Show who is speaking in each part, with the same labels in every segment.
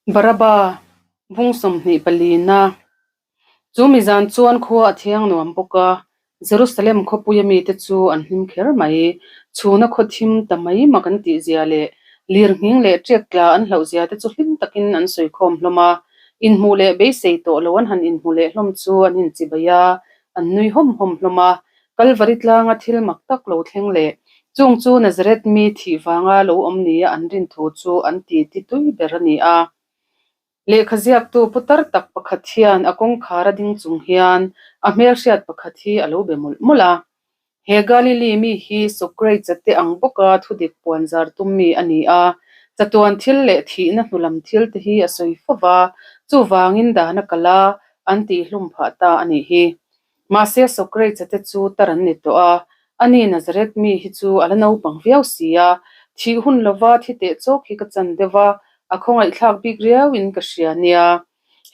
Speaker 1: Baraba, bung 24na. Chu mi zan chuan khua a thiang nuam bawk a, Jerusalem khawpuia mite chu an hlim kher mai. Chhuna khaw thim ta mai mak an tih zia leh lirnghing leh ṭek tla an hlauh zia te chu hlim takin an sawi khawm hlawm a. Inhmuh leh beisei tawh lo an han inhmu leh hlawm chu an inchibai a, an nui hawm hawm hlawm a. Kalvari tlanga thil mak tak lo thleng leh chung chu Nazareth mi thih vanga lo awm nia an rin thu chu an ti ti tui ber a ni a. Lehkha ziaktu putar tak pakhat hian a kawngkhar a ding chung hian a hmelhriat pakhat hi a lo be mawlh mawlh a. He Galili mi hi Socrates-a te ang bawka thudik puan zar tum mi a ni a, chatuan thil leh thihna hnulam thil te hi a sawi fo va, chuvangin dan a kal a, an tihhlum phah ta a nih hi. Mahse Socrates-a te chu tar an ni tawh a, ani Nazareth mi hi chu a la naupang viau si a, thih hun lova thi teh chawk hi ka chan deuh a, a khawngaihthlak bik riauin ka hria nia.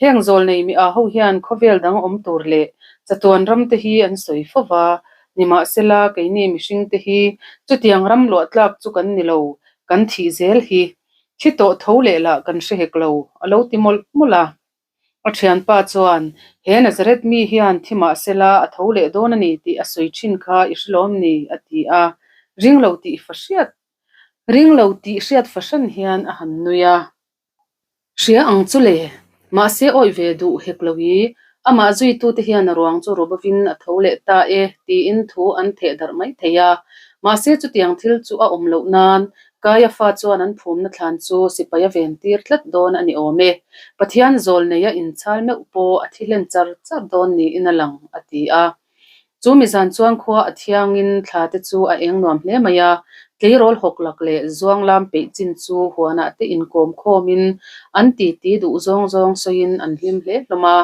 Speaker 1: Heng zawl nei mi ah ho hian khawvel dang awm tur leh chatuan ram te hi an sawi fo va, nimahsela keini mihring te hi chutiang ram luah tlak chu kan ni lo, kan thih zel hi. Thi tawh tho leh lah kan hre hek lo, a lo ti mawlh mawlh a. A thianpa chuan, He Nazareth mi hian thi mah sela a tho leh dawn a ni tih a sawi thin kha i hre lawm ni? a ti a. Ring lo tih fa hriat ring lo tih hriat fahran hian a han nui a. Hria ang chu le, mahse awih ve duh hek lo i, amah zuitute hian a ruang chu rubavin a tho leh ta e tiin thu an theh darh mai thei a. Mahse chutiang thil chu a awm loh nan Kaiafa chuan an phumna thlan chu sipai a ven tir tlat dawn a ni awm e. Pathian zawl neia inchhal meuh pawh a thi hlen char char dawn niin a lang, a ti a. Chu mi zan chuan khua a thiangin thla te chu a eng nuam hle mai a, tleirawl hawk lak leh zuang lam peih chin chu huanah te inkawm khawmin an titi duh zawng zawng sawiin an hlim hle hlawm a.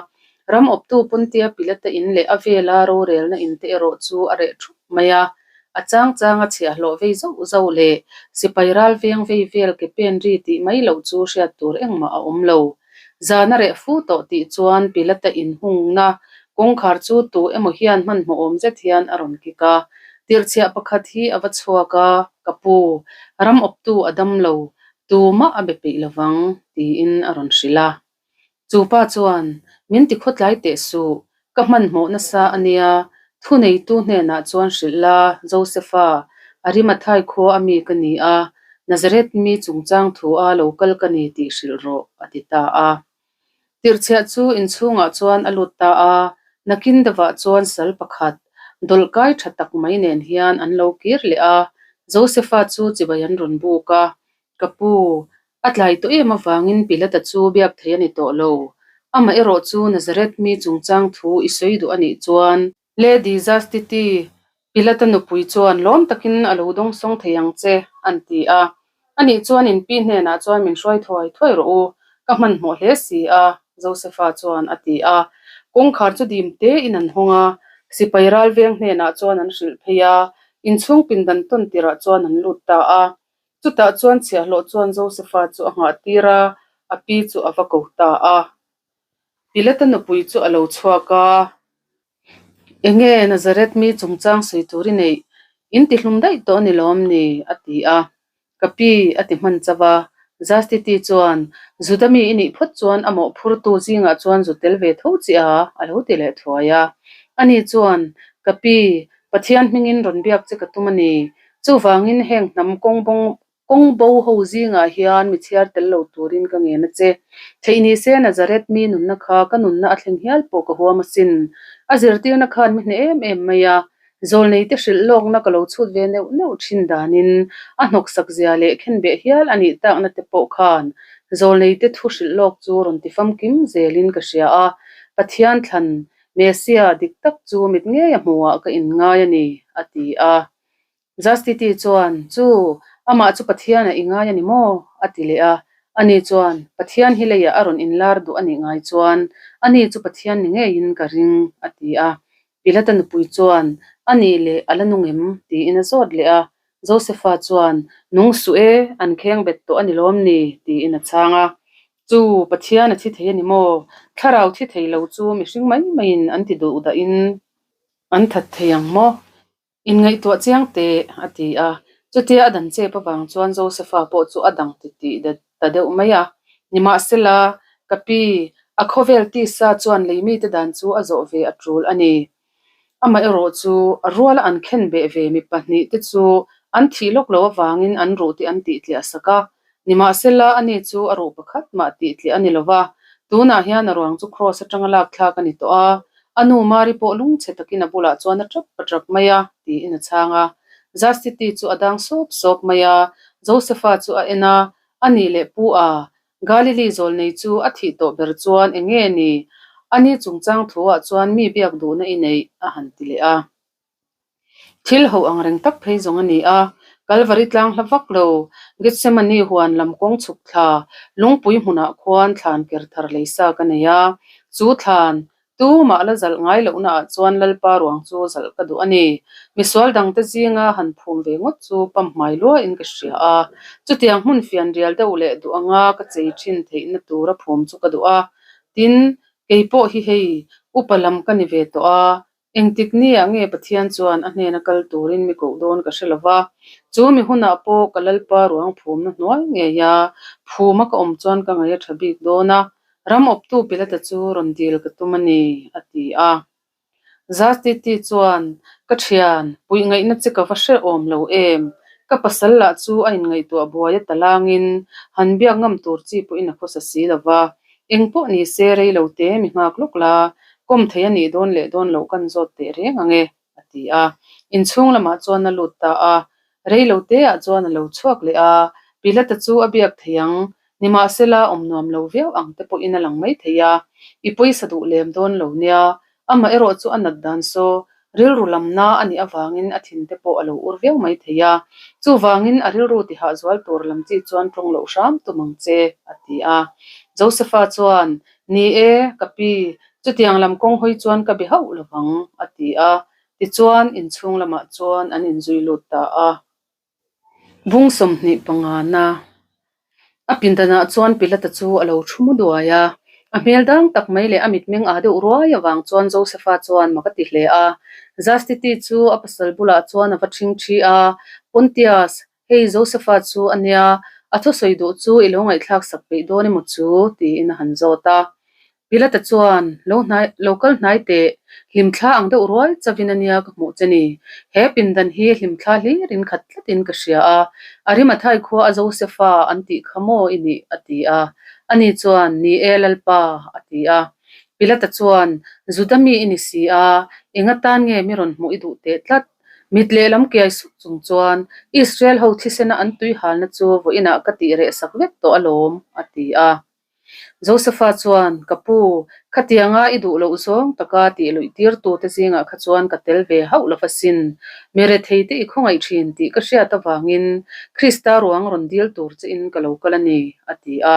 Speaker 1: Ram awptu Pontia Pilata in leh a vela rorelna in te erawh chu a reh thup mai a, a chang changa chhiahhlawh vei zauh zauh leh sipai ral veng vei vel ke pen ri tih mai loh chu hriat tur engmah a awm lo. Zan a reh fu tawh tih chuan Pilata inhungna kawngkhar chu tu emaw hian hmanhmawh awm zet hian a rawn kik a. Tirhchhiah pakhat hi a va chhuak a, Ka pu, ram awptu a dam lo, tumah a be peih lovang, tiin a rawn hrilh a. Chu pa chuan, Min ti khawtlai teh suh, ka hmanhmawh nasa a nia, thuneitu hnenah chuan hrilh la, Josefa, Arimathai khua a mi ka ni a, Nazareth mi chungchang thu a lo kal ka ni tih hrilh rawh, a ti ta a. Tirhchhiah chu inchhungah chuan a lut ta a, nakin deuhah chuan sal pakhat, dawlhkai tha tak mai nen hian an lo kir leh a, Josefa chu chibai an rawn buk a, Ka pu, a tlai tawh em avangin Pilata chu biak thei a ni tawh lo. Amah erawh chu Nazareth mi chungchang thu i sawi duh a nih chuan. Lady Zastiti, Pilata nupui chuan lawm takin a lo dawngsawng thei ang che, an ti a. Anih chuan in pi hnenah chuan min hruai thuai thuai rawh u, ka hmanhmawh hle si a, Josefa chuan a ti a. Kawngkhar chu dim tein an hawng a, sipai ralveng hnenah chuan an hrilh phei a, inchhung pindan tawn tirah chuan an lut ta a. Chutah chuan chhiahhlawh chuan Josefa chu a nghah tir a, a pi chu a va ko ta a. Pilata nupui chu a lo chhuak a, Enge Nazareth mi chungchang sawi tur i neih? In ti hlum daih tawh a ni lawm ni? a ti a. Ka pi, a ti hman chauh a. Zastiti chuan, Juda mi i nih phawt chuan a mawhphurtu zingah chuan zu tel ve tho chi a, a lo ti leh thuai a. Ani chuan, Ka pi, Pathian hmingin rawn biak che ka tum a ni. Chuvangin heng hnam kawngbawng kawngbo ho zingah hian mi chhiar tel lo turin ka ngen a che. Theih ni se Nazareth mi nunna kha ka nunna a thleng hial pawh ka huam asin. A zirtirna khan mi hneh em em mai a. Zawlneite hrilh lawkna ka lo chhut ve neuh neuh thin danin a hnawksak zia leh khenbeh hial a nih takna te pawh khan zawlneite thu hrilh lawk chu rawn ti famkim zelin ka hria a. Pathian thlan Messiah dik tak chu mit ngei a hmuhah ka inngai a ni, a ti a. Zastiti chuan, Chu, amah chu Pathian a i ngai a ni maw? a ti leh a. Ani chuan, Pathian hi leiah a rawn inlar duh a nih ngai chuan, ani chu Pathian ni ngeiin ka ring, a ti a. Pilata nupui chuan, A nih leh a la nung em? tiin a zawt leh a. Josefa chuan, Nung suh e, an kheng bet tawh a ni lawm ni? tiin a chhang a. Chu, Pathian a thi thei a ni maw? Thlarau thi thei lo chu mihring mai maiin an ti duh dahin an that thei ang maw? Inngaihtuah chiang teh, a ti a. Chutia a dan chep avang chuan Josefa pawh chu a dang ti tih ta deuh mai a. Nimahsela, ka pi, a khawvel tisa chuan leimite dan chu a zawh ve a tul a ni. Amaherawh chu, a ruala an khen beh ve mi pahnihte chu an thih lawk lo avangin an ruh te an tihtliah sak a. Nimahsela, ani chu a ruh pakhat mah tihtliah a ni lo va, tunah hian a ruang chu kraws atanga lak thlak a ni tawh a. A nu Mari pawh lungchhe takin a bulah chuan a tap a tap mai a, tiin a chhang a. Zastiti chu a dang sawp sawp mai a, Josefa chu a en a, A nih leh pu a, Galili zawlnei chu a thih tawh ber chuan eng nge ni? Ani chungchang thuah chuan mi biak duhna i neih? a han ti leh a. Thil ho ang reng tak phei zawng a ni a, Kalvari tlang hla vak lo, Gethsemane huan lam kawng chhuk thla, lungpui hmunah khuan thlan ker thar lei sa ka nei a, chu thlan Tumah la zalh ngai lohnaah chuan Lalpa ruang chu zalh ka duh a ni. Misual dangte zinga han phum ve ngawt chu pamhmai luain ka hria a. Chutiang hmun fian rial deuh leh duh anga ka chei thin theihna tura phum chu ka duh a. Tin, kei pawh hi hei upa lam ka ni ve tawh a, engtik niah nge Pathian chuan a hnena kal turin mi koh dawn ka hre lo va. Chu mi hunah pawh ka Lalpa ruang phumna hnuai ngei a, phuma ka awm chuan ka ngaih a tha bik dawn a. Ram awptu Pilata chu rawn dil ka tum a ni, a ti a. Zastiti chuan, Ka thian, puih ngaihna che ka va hre awm lo em? Ka pasal lah chu a inngaihtuah buai a talangin han biak ngam tur chi pawhin a khawsa si lo va. Eng pawh ni se rei lo te mi nghak lawk la, kawm thei a nih dawn leh dawn loh kan zawt teh reng ang e, a ti a. Inchhung lamah chuan a lut ta a. Rei lo teah chuan a lo chhuak leh a, Pilata chu a biak thei ang, nimahsela awm nuam lo viau ang te pawhin a lang mai thei a, i pawisa duh lem dawn lo nia, amah erawh chu a nat dan saw rilru lamna a nih avangin a thin te pawh a lo ur viau mai thei a, chuvangin a rilru tihah zual tur lam chi chuan tawng loh hram tum ang che, a ti a. Josepha chuan, Ni e, ka pi, chutiang lam kawng hawi chuan ka be hauh lovang, a ti a. Tichuan, inchhung lamah chuan an inzui lut ta a. Bung 25 na a pindanah chuan Pilata chu a lo thu mu duai a. A hmel dang tak mai leh a mitmeng ah deuh ruai avang chuan Josepha chuan mak a ti hle a. Zastiti chu a pasal bulah chuan a va ṭhing ṭhi a, Pontius, hei Josepha chu a nia, a thusawi duh chu i lo ngaihthlak sak peih dawn emaw chu? tiin a han zawt a. Pilata chuan, Lo hnai, lo kal hnai teh, hlimthla ang deuh rual chavin a nia ka hmuh che ni. He pindan hi hlimthla hlirin khat tlatin ka hria a, Arimathai khua a Josefa an tih kha maw i nih? a ti a. Ani chuan, Ni e, Lalpa, a ti a. Pilata chuan, Juda mi i ni si a, eng atan nge mi rawn hmuh i duh teh tlat? Mit lehlam kiai suk chung chuan, Israel ho thisena an tui halna chu vawiinah ka tih reh sak vek tawh alawm, a ti a. Josepha chuan, Ka pu, khatianga i duh loh zawng taka tih luih tirtute zingah kha chuan ka tel ve hauh lo asin. Mi retheite i khawngaih thin tih ka hriat avangin Krista ruang rawn dil tur chein ka lo kal a ni, a ti a.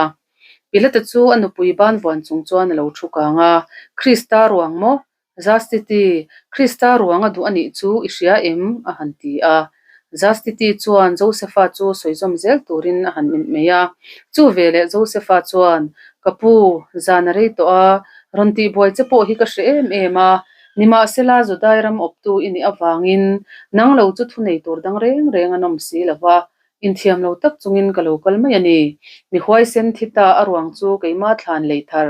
Speaker 1: Pilata chu a nupui ban vuan chung chuan a lo thu kang a, Krista ruang maw? Zastiti, Krista ruang a duh a nih chu i hria em? a han ti a. Zastiti chuan Josefa chu sawi zawm zel turin a han mint mai a. Chu veleh Josefa chuan, Ka pu, zan a rei tawh a, rawn tihbuai che pawh hi ka hre em em a, nimahsela Judai ram awptu i nih avangin nang lo chu thunei tur dang reng reng an awm si lo va, Inthiam lo tak chungin ka lo kal mai a ni. Mi huaisen thi ta a ruang chu keimah thlan lei thar.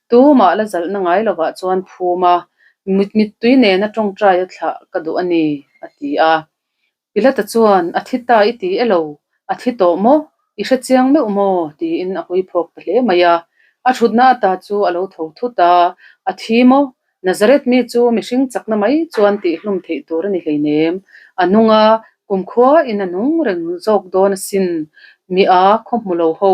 Speaker 1: Tumah la zalhna ngai lovah chuan phum a, mittui nena tawngtai a thlah ka duh a ni, a ti a. Pilata chuan, A thi ta i ti e lo, a thi tawh maw? I hre chiang meuh maw? tiin a hui phawk ta hle mai a. A thutna ata chu a lo tho thut a, A thi maw? Nazareth mi chu mihring chakna mai chuan tihhlum theih tur a ni hleinem. A nung a, kumkhua in a nung reng zawk dawn asin. Mi a khaw hmu lo ho,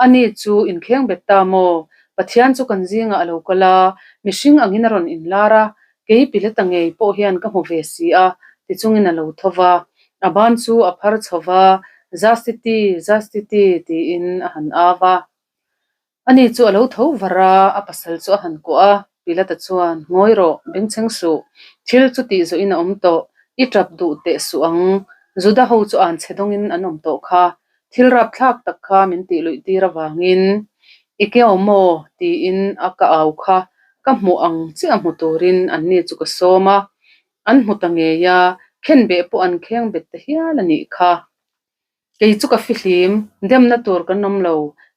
Speaker 1: ani chu inkheng bet ta maw? Pathian chu kan zingah a lo kal a, mihring angin a rawn inlar a, kei Pilata ngei pawh hian ka hmu ve si a, tichungin a lo tho va. A ban chu a phar chho va, Zastiti, Zastiti, tiin a han au va. Ani chu a lo tho var a, a pasal chu a han kuah a, Pilata chuan, Ngawi rawh, bengchheng suh, thil chu tih zawhin a awm tawh, i tap duh teh suh ang, Juda ho chu an chhe dawngin an awm tawh kha, thil rapthlak tak kha min tih luih tir avangin i ke awm maw? tiin a ka au kha, ka hmuh ang chiah hmu turin anni chu ka sawm a, an hmu ta ngei a, khenbeh pawh an kheng bet ta hial a nih kha. Kei chu ka fihlim, demna tur kan awm lo.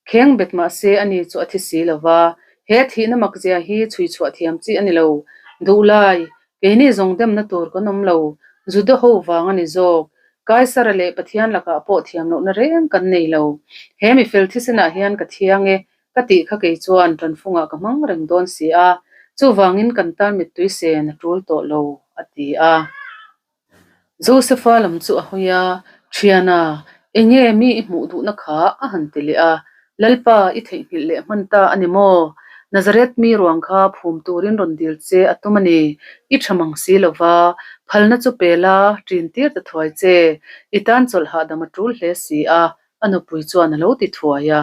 Speaker 1: Kheng bet mah se ani chu a thi si lo va, he thihna makzia hi chhui chhuah thiam chi a ni lo. Duhlai, keini zawng demna tur kan awm lo, Juda ho vang a ni zawk. Kaisara leh Pathian lakah pawh thiam lohna reng kan nei lo. He mifel thisenah hian ka thiang e, ka tih kha kei chuan tanfungah ka hmang reng dawn si a, chuvangin kan tan mittui sen a tul tawh lo, a ti a. Josefa lam chu a hawi a, Thiana, enge mi i hmuh duhna kha? a han ti leh a. Lalpa, i theihnghilh leh hman ta a ni maw? Nazareth mi ruang kha phum turin rawn dil che a tum a ni. I tha mang si lo va, phalna chu pe la, ṭin tir ta thuai che. I tan chawlh hahdam a ṭul hle si a, a nupui chuan a lo ti thuai a.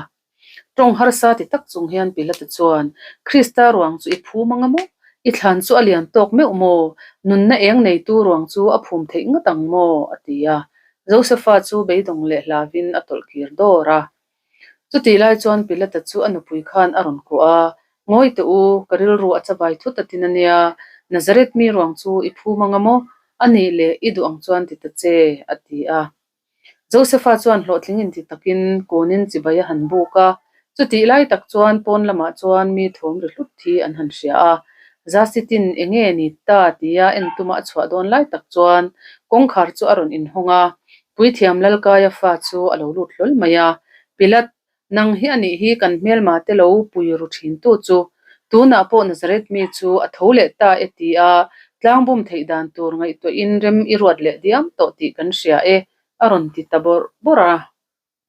Speaker 1: Tawng harsa ti tak chung hian Pilata chuan, Krista ruang chu i phum anga maw? I thlan chu a lian tawk meuh maw? Nunna eng neitu ruang chu a phum theih ngawt ang maw? a ti a. Josefa chu beidawng leh hlavin a tawlh kir dawr a. Chutih lai chuan Pilata chu a nupui khan a rawn kuah a, Ngawi teh u, ka rilru a chavai thut a tin a nia. Nazareth mi ruang chu i phum anga maw? A nih leh i duh ang chuan ti ta che, a ti a. Josefa chuan hlawhtling inti takin kunin chibai a han buk a, chutih lai tak chuan pawn lamah chuan mi thawm ri hlut hi an han hria a. Zasitin enge ni ta tia en tuma a chhuah dawn lai tak chuan kawngkhar chu a rawn inhawng a, Puithiam Lalkaia fa chu a lo lut hlawl mai a, Pilat Nang hi a nih hi kan hmelma te lo pui ru thin tu chu. Tunah pawh Nazareth mi chu a tho leh ta e ti a, tlangbum theih dan tur ngaihtuahin rem i ruat leh diam tawh tih kan hria e, a rawn ti ta bawrh bawrh a.